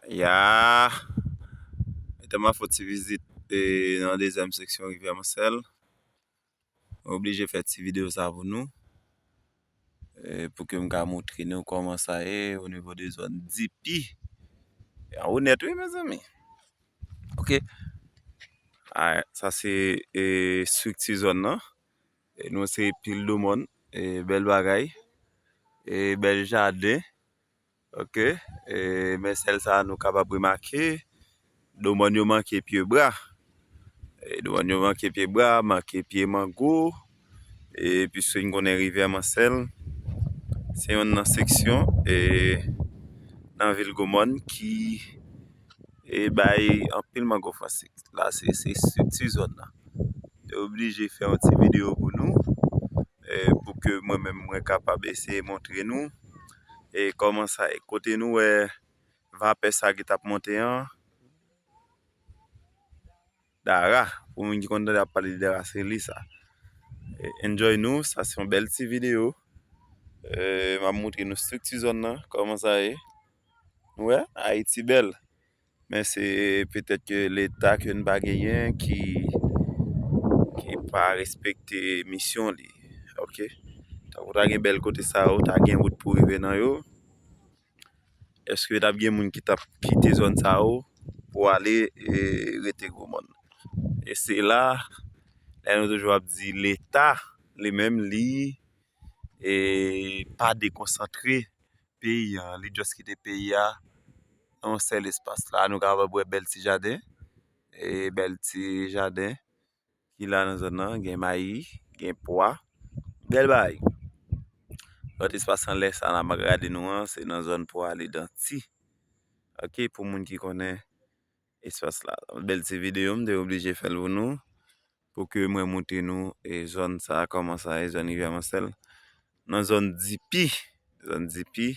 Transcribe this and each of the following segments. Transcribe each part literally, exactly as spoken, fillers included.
Ya. Mete m a fè ti vizit e, nan dezyèm seksyon Rivyè Mansèl. Mwen oblije fè ti videyo sa pou nou. E, pou ke m ka montre nou kòman sa ye o nivo de zòn D P. Anwo nèt wi, mezanmi. Ok. Alright, sa se e, estrikti zòn nan. E, nou se pil domòn. E, bèl bagay. E, bèl jaden. Ok. E, men sèl sa nou kapab remake, domòn yo manke pye bwa. E, domòn yo manke pye bwa, manke pye mango. E, piske n konnen Rivyè Mansèl, se yonn nan seksyon e, nan vil Gwomòn ki e, bay anpil mango fransik. La, se, se estrikti zòn nan. Te oblije fè yon ti videyo pou nou, e, pou ke mwen menm mwen kapab eseye montre nou e, kòman sa ye. Kote nou wè vapè sa ki t ap monte an, Dara. Pou moun ki konn tande ap pale de Dara, se li sa. E, enjoy nou, sa se yon bèl ti videyo. E, m ap montre nou estrikti zòn nan, kòman sa ye. Nou wè, Ayiti bèl. Men se petèt ke leta ke n pa genyen ki, ki pa respekte misyon li. Ok. Tankou ta gen bèl kote sa yo, ta gen wout pou rive nan yo. Èske t ap gen moun ki t ap kite zòn sa yo pou ale e, rete Gwomòn? E se la, lè nou toujou ap di leta, li menm, li e, pa dekonsantre peyi a. Li just kite peyi a nan yon sèl espas. La, nou kapab wè bèl ti jaden. E bèl ti jaden ki la nan zòn nan. Gen mayi, gen pwa. Bèl bagay. Lòt espas anlè sa n ap gade nou an, se nan zòn pou ale Danti. Ok, pou moun ki konnen espas la. Bèl ti videyo, m te oblije fè l pou nou, pou ke mwen montre nou e zòn sa, kòman sa ye, zòn Rivyè Mansèl. Nan zòn D P, zòn D P,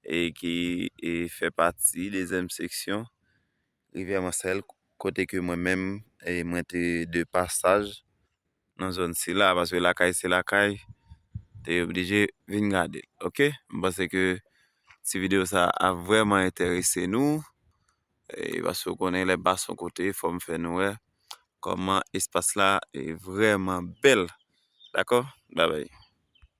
e ki e fè pati dezyèm seksyon Rivyè Mansèl, kote ke mwen menm e mwen te de pasaj nan zòn sila, paske lakay se lakay, te oblije vin gade l, ok? M panse ke ti videyo sa ap vrèman enterese nou, e, paske w konnen lè m pase yon kote, fò m fè nou wè kòman espas la e vrèman bèl. Dakò? Babay.